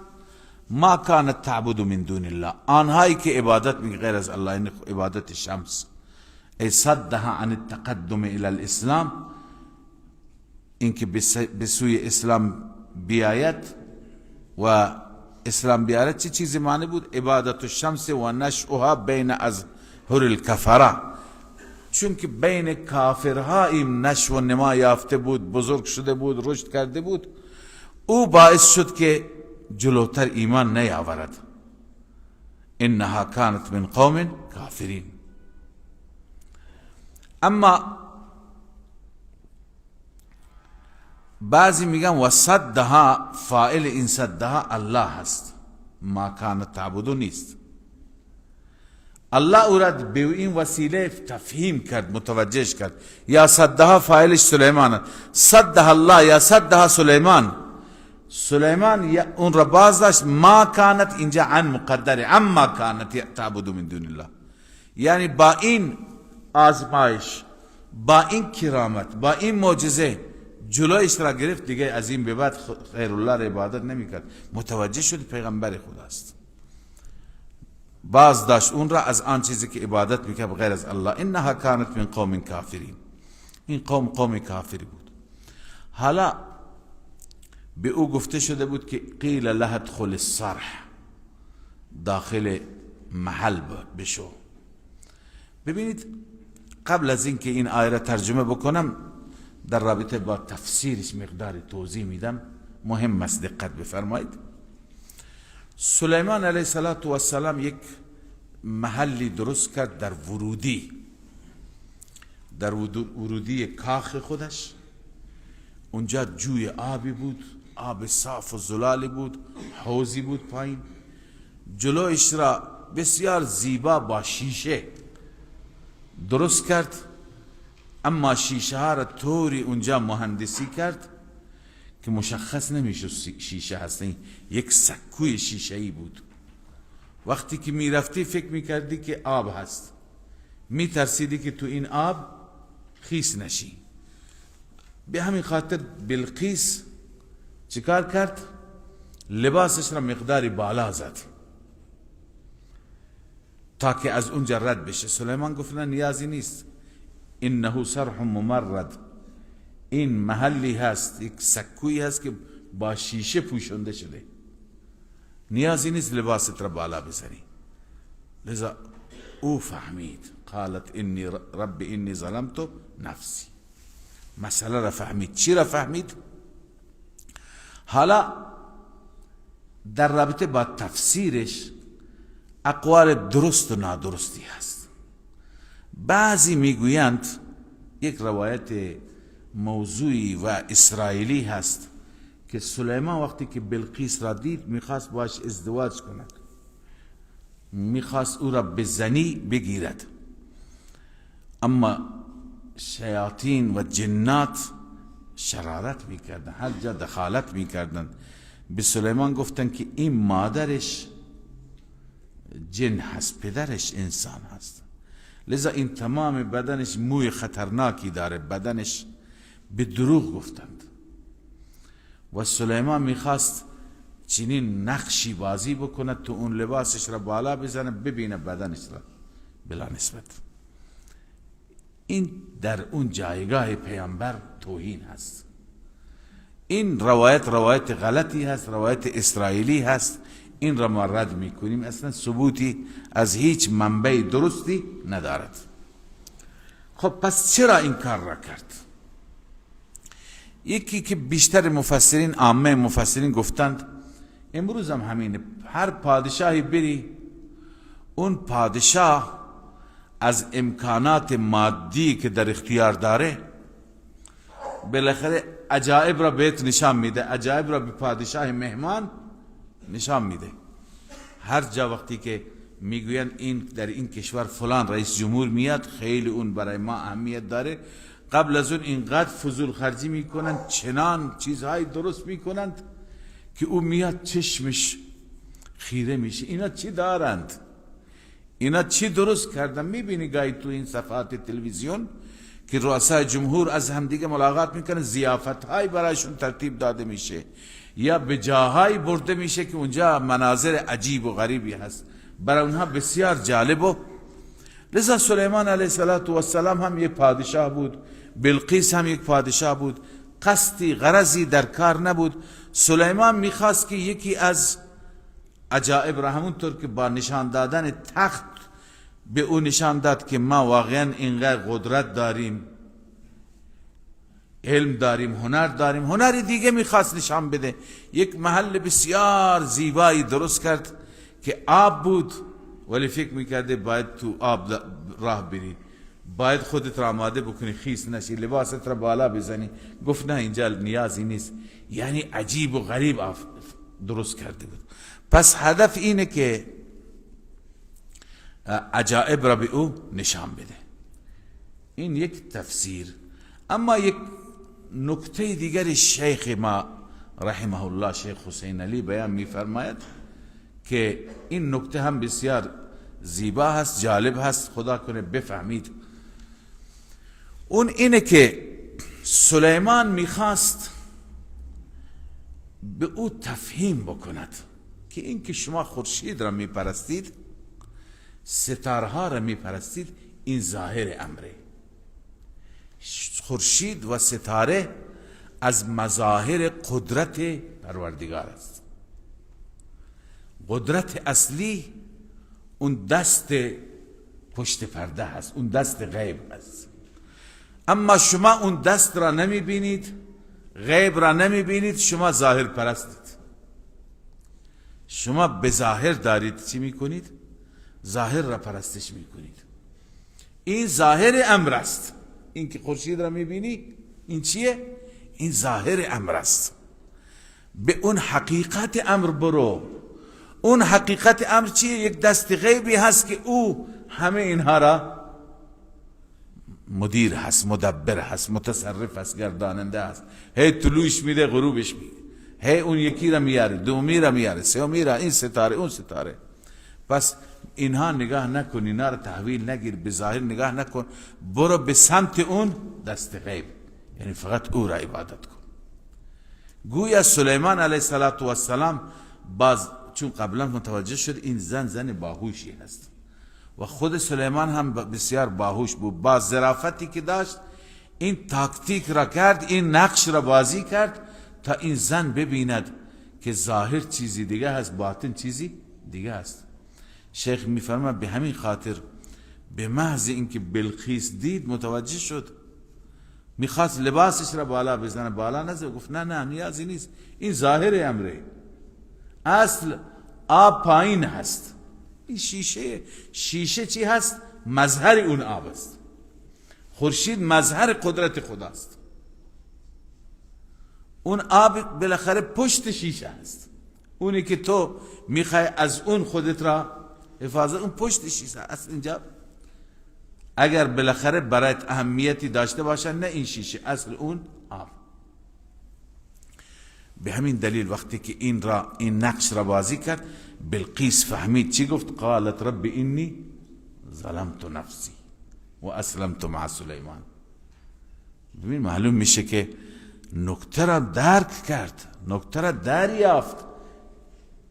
ما كانت تعبد من دون الله، آنهایی که عبادت می غیر از الله، یعنی عبادت شمس. ای صدها عن التقدم الى الاسلام، اینکه به سوی اسلام بیاید و اسلام بیارد چه چیزی معنی بود؟ عبادت الشمس و نشؤها بین اظهر الکفره، چون که بین کافرها این نشو و نما یافته بود، بزرگ شده بود، رشد کرده بود، او باعث شد که جلوتر ایمان نیاورد. انها کانت من قوم کافرین. اما بعضی میگن و صدها، فاعل این صدها الله هست، ما کانت تعبدون نیست. الله او را به این وسیله تفهیم کرد، متوجهش کرد. یا صدها فاعلش سلیمان، صدها الله یا صدها سلیمان. سلیمان یا اون را باز داشت. ما کانت اینجا عن مقدره، عما کانت تعبد من دون الله، یعنی با این آزمایش، با این کرامت، با این معجزه جلویش را گرفت. دیگه از این به بعد غیر الله را عبادت نمیکرد، متوجه شد پیغمبر خداست. باز داشت اون را از آن چیزی که عبادت میکرد غیر از الله. انها کانت من قوم کافرین، این قوم قوم کافری بود. حالا به او گفته شده بود که قیل لها ادخل الصرح، داخل محل بشو. ببینید قبل از اینکه این آیه را ترجمه بکنم در رابطه با تفسیرش مقدار توضیح میدم، مهم است دقت بفرمایید. سلیمان علیه السلام یک محلی درست کرد در ورودی، در ورودی کاخ خودش. اونجا جوی آبی بود، آب صاف و زلالی بود، حوضی بود پایین. جلویش را بسیار زیبا با شیشه درست کرد، اما شیشه ها را طوری اونجا مهندسی کرد که مشخص نمیشه شیشه هست، یک سکوی شیشه ای بود. وقتی که میرفتی فکر میکردی که آب هست، میترسیدی که تو این آب خیس نشی. به همین خاطر بلقیس چیکار کرد؟ لباسش را مقداری بالا زد تا که از اونجا رد بشه. سلیمان گفت نه، نیازی نیست، انه صرح ممرد، این محلی هست، یک سکویی هست که با شیشه پوشونده شده، نیازی نیست لباست را بالا بزنی. لذا او فهمید، قالت انی رب انی ظلمت نفسی، مسئله را فهمید. چی را فهمید؟ حالا در رابطه با تفسیرش اقوال درست و نادرستی هست. بعضی میگویند یک روایت موضوعی و اسرائیلی هست که سلیمان وقتی که بلقیس را دید میخواست باش ازدواج کند، میخواست او را به زنی بگیرد، اما شیاطین و جنات شرارت میکردن، هر جا دخالت میکردن. به سلیمان گفتن که این مادرش جن هست، پدرش انسان هست، لذا این تمام بدنش موی خطرناکی داره، بدنش. به دروغ گفتند و سلیمان میخواست چنین نقشی بازی بکند تو اون لباسش را بالا بزنه ببینه بدنش را بلا نسبت. این در اون جایگاه پیامبر توهین هست. این روایت روایت غلطی هست، روایت اسرائیلی هست، این را ما رد میکنیم، اصلا ثبوتی از هیچ منبع درستی ندارد. خب پس چرا این کار را کرد؟ یکی که بیشتر مفسرین، عامه مفسرین گفتند، امروز هم همینه، هر پادشاهی بری اون پادشاه از امکانات مادی که در اختیار داره بالاخره عجایب را بهت نشان میده، عجایب را به پادشاه مهمان نشان میده. هر جا وقتی که میگوین این در این کشور فلان رئیس جمهور میاد، خیلی اون برای ما اهمیت داره، قبل از اون اینقدر فضول خرجی میکنن، چنان چیزهای درست میکنند که او میاد چشمش خیره میشه، اینا چی دارند، اینا چی درست کردن. میبینی گاهی تو این صفحات تلویزیون که رؤسای جمهور از همدیگه ملاقات میکنن، ضیافت های برایشون ترتیب داده میشه یا به جاهایی برده میشه که اونجا مناظر عجیب و غریبی هست، برای اونها بسیار جالب. و لذا سلیمان علیه السلام هم یک پادشاه بود، بلقیس هم یک پادشاه بود، قصدی غرضی در کار نبود. سلیمان میخواست که یکی از عجائب را، همونطور که با نشان دادن تخت به او نشان داد که ما واقعا اینقدر قدرت داریم، علم داریم، هنر داریم. هنر دیگه میخواست نشان بده. یک محل بسیار زیبایی درست کرد که آب بود، ولی فکر میکرده باید تو آب راه بری، باید خودت را آماده بکنی، خیس نشی، لباست را بالا بزنی. گفت نه، اینجا نیازی نیست. یعنی عجیب و غریب درست کرده بود. پس هدف اینه که عجائب را به او نشان بده. این یک تفسیر. اما یک نکته دیگر شیخ ما رحمه الله، شیخ حسین علی، بیان میفرماید که این نکته هم بسیار زیبا هست، جالب هست، خدا کنه بفهمید. اون اینه که سلیمان میخواست به او تفهیم بکند که این که شما خورشید را میپرستید، ستارها را میپرستید، این ظاهر امره. خورشید و ستاره از مظاهر قدرت پروردگار است. قدرت اصلی اون دست پشت پرده هست، اون دست غیب هست. اما شما اون دست را نمی بینید، غیب را نمی بینید، شما ظاهر پرستید. شما به ظاهر دارید چی میکنید؟ ظاهر را پرستش میکنید. این ظاهر امر است. این که خورشید را میبینی، این چیه؟ این ظاهر امر است. به اون حقیقت امر برو. اون حقیقت امر چیه؟ یک دست غیبی هست که او همه اینها را مدیر هست، مدبر هست، متصرف هست، گرداننده هست. هی طلوعش میده، غروبش میده، هی اون یکی را میاره، دومی را میاره، سومی را، این ستاره، اون ستاره. پس اینها نگاه نکن، اینها را تحویل نگیر، به ظاهر نگاه نکن، برو به سمت اون دست غیب، یعنی فقط او را عبادت کن. گویا سلیمان علیه السلام باز چون قبلا متوجه شد این زن زن باهوشی هست و خود سلیمان هم بسیار باهوش بود، با ظرافتی که داشت این تاکتیک را کرد، این نقش را بازی کرد تا این زن ببیند که ظاهر چیزی دیگه هست، باطن چیزی دیگه هست. شیخ میفرماید به همین خاطر به محض اینکه بلقیس دید متوجه شد، میخواست لباسش را بالا بزنه، بالا نزد، گفت نه نه نیازی نیست، این ظاهر امره، اصل آب پایین هست، این شیشه، شیشه چی هست؟ مظهر اون آب است. خورشید مظهر قدرت خداست، اون آب بالاخره پشت شیشه هست، اونی که تو میخوای از اون خودت را حفاظت، اون پشت شیشه است. اینجا اگر بالاخره برایت اهمیتی داشته باشه، نه این شیشه، اصل اون آب. به همین دلیل وقتی که این را، این نقش را بازی کرد، بلقیس فهمید. چی گفت؟ قالت رب انی ظلمت نفسی و اسلمت مع سلیمان. ببین معلوم میشه که نکته را درک کرد، نکته را دریافت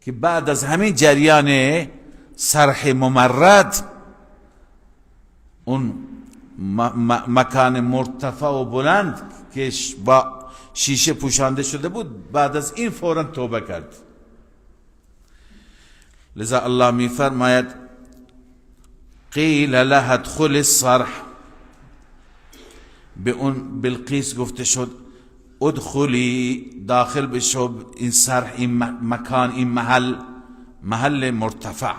که بعد از همین جریان صرح ممرد، اون مکان مرتفع و بلند که با شیشه پوشانده شده بود، بعد از این فورا توبه کرد. لذا الله می فرماید قیل لها ادخل الصرح، به اون بلقیس گفته شد ادخلی، داخل بشو این صرح، این مکان، این محل، محل مرتفع.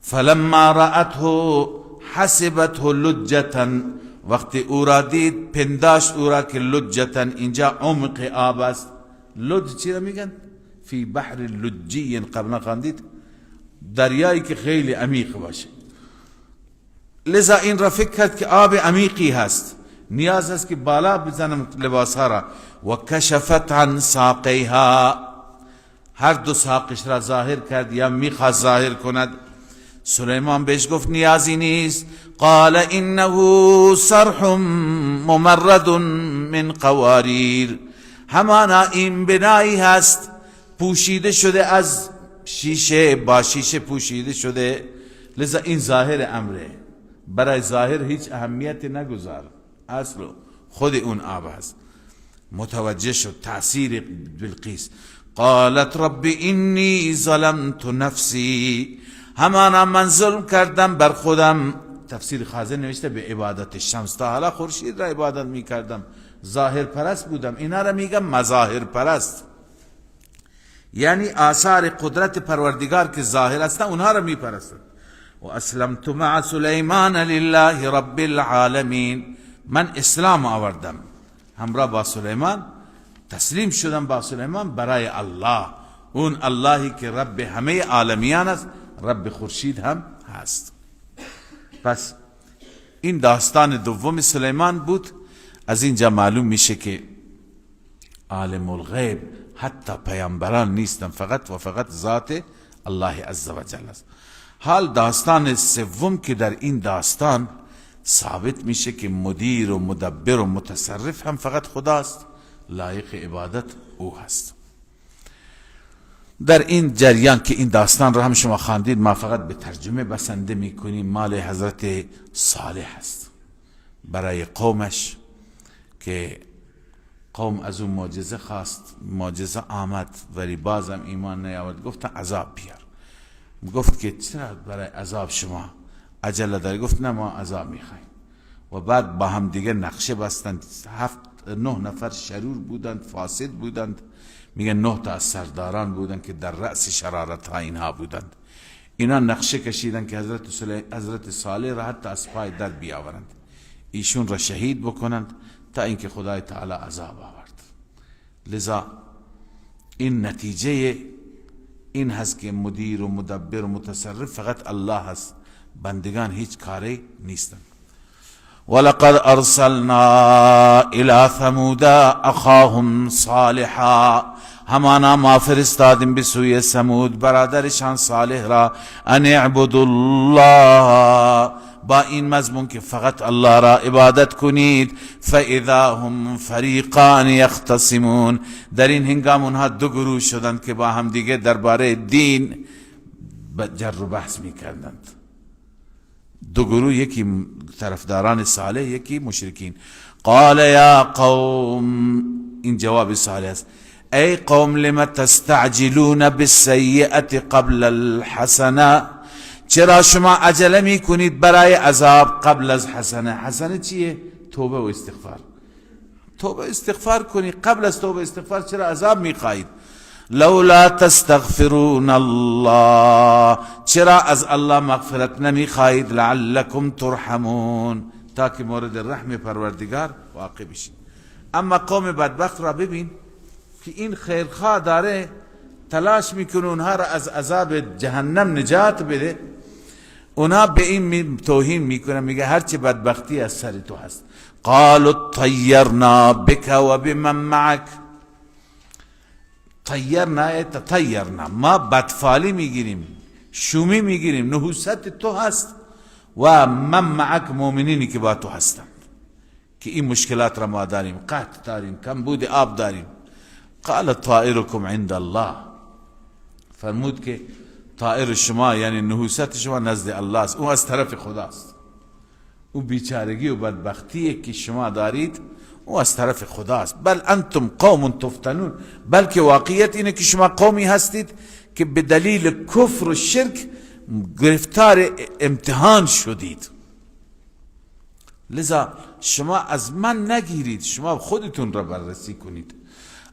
فلما رأته حسبته لجة، وقتی او را دید پنداشت او را که لجة، اینجا عمق آب است. لج چی را میگن؟ فی بحر لجی، قبلا خواندید، دریایی که خیلی عمیق باشه. لذا این را فکر کرد که آب عمیقی هست، نیاز است که بالا بزنم لباس ها را. و کشفت عن ساقیها، هر دو ساقش را ظاهر کرد یا میخواست ظاهر کند. سلیمان بهش گفت نیازی نیست. قال انه صرح ممرد من قواریر، همانا این بنایی هست پوشیده شده از شیشه، با شیشه پوشیده شده. لذا این ظاهر امره، برای ظاهر هیچ اهمیتی نگذار، اصل خود اون آب هست. متوجه شد تأثیر بلقیس. قالت رب انی ظلمت نفسی، همانا من ظلم کردم بر خودم. تفسیر خازن نوشته به عبادت شمس، تا حالا خورشید را عبادت می کردم، ظاهر پرست بودم. اینا را میگم مظاهر پرست، یعنی آثار قدرت پروردگار که ظاهر هستند اونها را میپرستند. و اسلمت مع سلیمان لله رب العالمین، من اسلام آوردم همراه با سلیمان، تسلیم شدم با سلیمان برای الله، اون اللهی که رب همه عالمیان است، رب خورشید هم هست. پس این داستان دوم سلیمان بود. از اینجا معلوم میشه که عالم الغیب حتی پیامبران نیستن، فقط و فقط ذات الله عزوجل است. حال داستان سوم که در این داستان ثابت میشه که مدیر و مدبر و متصرف هم فقط خداست، لایق عبادت او هست. در این جریان که این داستان رو هم شما خواندید، ما فقط به ترجمه بسنده میکنیم. مال حضرت صالح هست برای قومش که قوم از اون معجزه خواست، معجزه آمد ولی بازم ایمان نیاورد، گفت عذاب بیار. گفت که چرا برای عذاب شما عجله داری؟ گفت نه، ما عذاب میخوایم. و بعد با هم دیگه نقشه بستند. 7-9 نفر شرور بودند، فاسد بودند. میگن 9 تا از سرداران بودند که در رأس شرارت ها اینها بودند. اینا نقشه کشیدن که حضرت صالح را حتی از پای در بیاورند، ایشون را شهید بکنند تا اینکه خدای تعالی عذاب آورد. لذا این نتیجه این هست که مدیر و مدبر و متصرف فقط الله هست، بندگان هیچ کاری نیستند. ولقد ارسلنا الى ثمود اخاهم صالحا، همانا ما فرستادیم به سوی ثمود برادرشان صالح را، ان اعبدوا الله، با این مضمون که فقط الله را عبادت کنید. فاذا هم فریقان یختصمون، در این هنگام اونها دو گروه شدند که با هم دیگه درباره دین جر و بحث میکردند. دو گروه، یکی طرفداران صالح، یکی مشرکین. قال یا قوم، این جواب صالح است، ای قوم لم تستعجلون بالسیئة قبل الحسنه، چرا شما عجله میکنید برای عذاب قبل از حسنه؟ حسنه چیه؟ توبه و استغفار. توبه استغفار کنی، قبل از توبه استغفار چرا عذاب میخواهید؟ لولا تستغفرون الله، چرا از الله مغفرت نمیخواهید؟ لعلکم ترحمون، تا که مورد رحم پروردگار واقع بشید. اما قوم بدبخت را ببین که این خیرخواه داره تلاش میکنه اونها را از عذاب جهنم نجات بده، اونها به این توهین میکنه، میگه هرچه بدبختی از سر تو هست. قالوا طیرنا بک و بمن معک، طیرنا تطیرنا، ما بدفالی میگیریم، شومی میگیریم، نحوست تو هست و من معک، مؤمنینی که با تو هستند، که این مشکلات را ما داریم، قحط داریم، کمبود آب داریم. قال طائرکم عند الله، فرمود که طائر شما یعنی نحوست شما نزد الله است، او از طرف خداست. او بیچارگی و بدبختی که شما دارید او از طرف خداست. بل انتم قوم تفتنون، بلکه واقعیت اینه که شما قومی هستید که به دلیل کفر و شرک گرفتار امتحان شدید. لذا شما از من نگیرید، شما خودتون را بررسی کنید.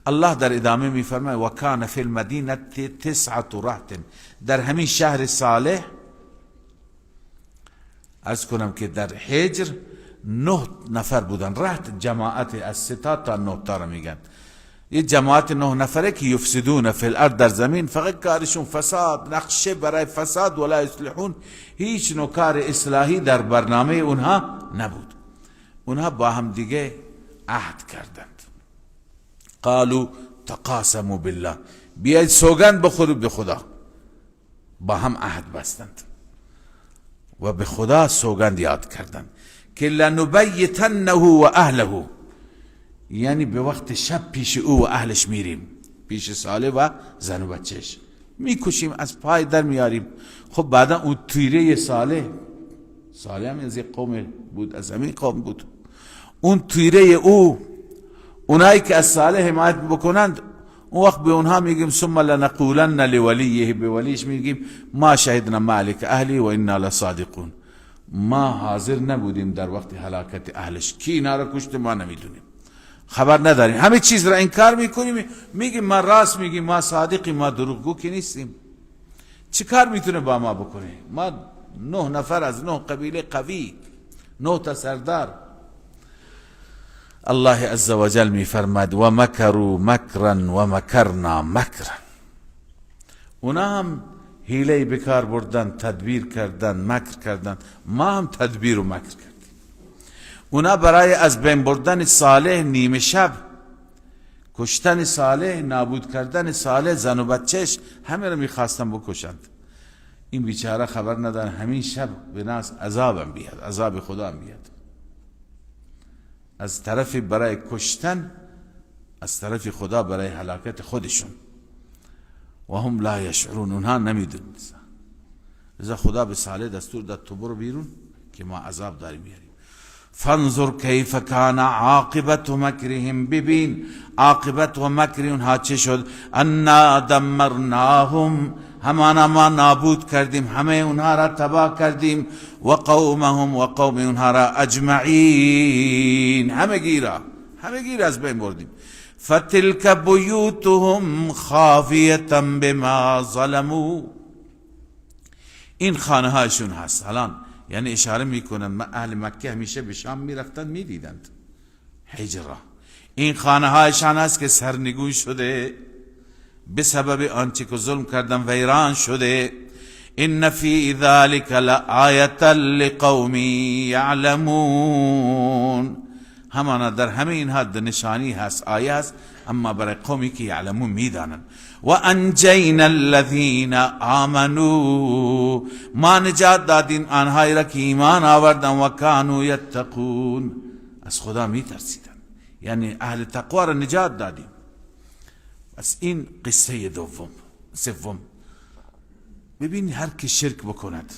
الله در ادامه میفرماید و کان فی المدینه تسعة رهط، در همین شهر صالح، از کنم که در حجر 9 نفر بودن. رهط جماعت از 3 تا 9 تا را میگن. یه جماعت 9 نفره که یفسدون فی الارض، در زمین فقط کارشون فساد، نقشه برای فساد، ولا یصلحون، هیچ نوع کار اصلاحی در برنامه اونها نبود. اونها با هم دیگه عهد کردند. قالوا تقاسموا بالله، بیاید سوگند بخورید به خدا. با هم عهد بستند و به خدا سوگند یاد کردند که لنبیتنه و اهله، یعنی به وقت شب پیش او و اهلش میریم، پیش صالح و زن و بچهش میکشیم، از پای در میاریم. خب بعدا اون تیره صالح، صالح هم از یک قوم بود، از همین قوم بود، اون تیره او، اونایی که از صالح حمایت بکنند، اون وقت به اونها میگیم ثم لنقولن لولیه، به ولیش میگیم ما شهدنا مالک اهلی و انا لصادقون، ما حاضر نبودیم در وقت هلاکت اهلش، کی اینا را کشت ما نمیدونیم. خبر نداریم، همه چیز را انکار میکنیم، میگیم ما راست میگیم، ما صادقیم، ما دروغگو که نیستیم. چه کار میتونه با ما بکنه؟ ما 9 نفر از 9 قبیله قوی، 9 تا سردار. الله عز وجل میفرماد و مکروا مکرا و مکرنا مکرا. اونا هم حیله بکار بردن، تدبیر کردن، مکر کردن، ما هم تدبیر و مکر کردیم. اونا برای از بین بردن صالح نیمه شب، کشتن صالح، نابود کردن صالح، زن و بچهش، همه رو میخواستن بکشند. این بیچاره خبر ندارن همین شب به ناس عذابم بیاد، عذاب خدا هم بیاد. از طرف برای کشتن، از طرف خدا برای هلاکت خودشون. و هم لا یشعرون، اونها نمیدونستن. لذا خدا به صالح دستور داد تو برو بیرون که ما عذاب داریم میاریم. فانظر کیف کان عاقبت مکرهم، ببین عاقبت و مکر اونها چه شد. انا دمرناهم، همانا ما نابود کردیم، همه اونها را تباه کردیم، و قومهم و قوم اونها را اجمعین، همه گیر از بین بردیم. فتلک بیوتهم خاویة بما ظلموا، این خانه هاشون هست الان، یعنی اشاره میکنن اهل مکه همیشه به شام میرفتن میدیدند حجره، این خانه هایشان هست که سرنگون شده به سبب آنچه که ظلم کردن، ویران شده. ان فی ذلک لآیة لقوم یعلمون، همانا در همه اینها نشانی هست، آیه هست، اما برای قومی که یعلمون میدانند. و انجینا الذین آمنوا، ما نجات دادیم آنهایی را که ایمان آوردن، و کانوا یتقون، از خدا میترسیدن، یعنی اهل تقوا را نجات دادیم. پس این قصه دوم. سوم، ببین هر کی شرک بکند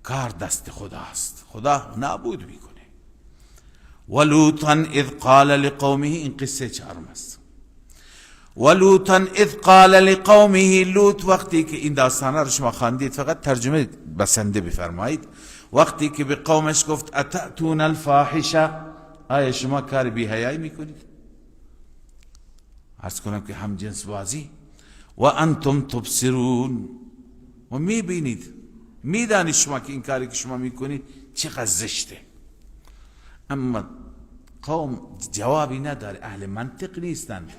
کار دست خداست، خدا نابود میکنه. ولوطا اذ قال لقومه، این قصه چهارم است. ولوطا اذ قال لقومه، لوط وقتی که این داستانه رو شما خواندید فقط ترجمه بسنده بفرمایید. وقتی که به قومش گفت اتأتون الفاحشه، آیا شما کار بی حیایی میکنید؟ عرض کنم که هم جنس بازی، و انتم تبصرون، و میبینید، میدانید شما که این کاری که شما میکنید چقدر زشته. اما قوم جوابی نداره، اهل منطق نیستند،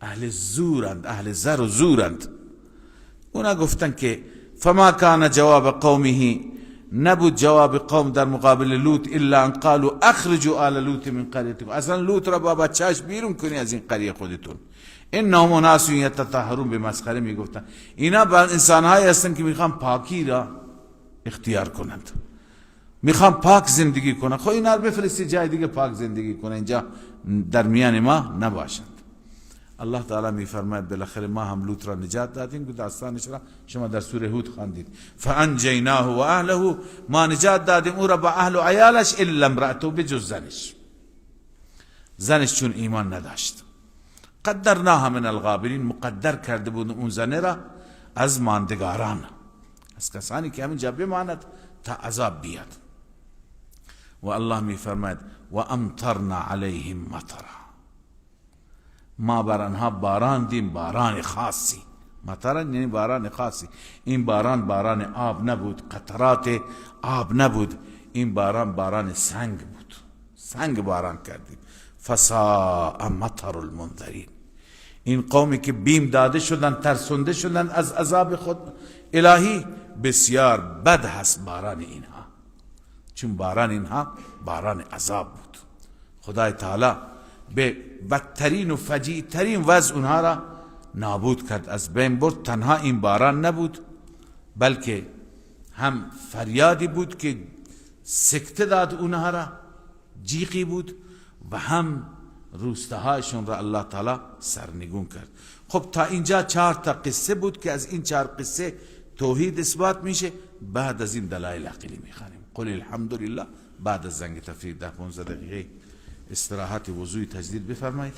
اهل زورند، اهل زر و زورند. اونا گفتن که فما کان جواب قومه، نبود جواب قوم در مقابل لوط الا ان قالوا اخرجوا آل لوط من قریتکم، اصلا لوط را با بچه‌اش بیرون کنی از این قریه خودتون. انهم اناس یتطهرون، به مسخره میگفتن اینا انسانهایی هستن که میخوان پاکی را اختیار کنند، میخوان پاک زندگی کنند. خب اینا رو بفرستی جای دیگه پاک زندگی کنند، اینجا در میان ما نباشند. الله تعالی میفرماید بالاخره ما هم لوط را نجات دادیم، که داستانش را شما در سوره هود خواندید. فانجیناه و اهله، ما نجات دادیم او را با اهل و عیالش، الا امرأته، بجز زنش، زنش چون ایمان نداشت. قدرناها من الغابرین، مقدر کرده بود اون زنه را از ماندگاران، از کسانی که همینجا بماند تا عذاب بیاد. و الله میفرماید و امطرنا علیهم مطرا، ما بر آنها باران دیم، باران خاصی. مطرا یعنی باران خاصی. این باران باران آب نبود، قطرات آب نبود، این باران باران سنگ بود، سنگ باران کردیم. فساء مطر المنذرین، این قومی که بیم داده شدن، ترسونده شدن از عذاب خود الهی، بسیار بد هست باران اینها، چون باران اینها باران عذاب بود. خدای تعالی به بدترین و فجیع ترین وضع اونها را نابود کرد، از بین برد. تنها این باران نبود، بلکه هم فریادی بود که سکته داد اونها را، جیغی بود، و هم روستاهایشون را الله تعالی سرنگون کرد. خب تا اینجا 4 تا قصه بود که از این 4 قصه توحید اثبات میشه. بعد از این دلایل عقلی میخوانیم. قل الحمدلله. بعد از زنگ تفریح 10-15 دقیقه استراحت وضوی تجدید بفرمایید.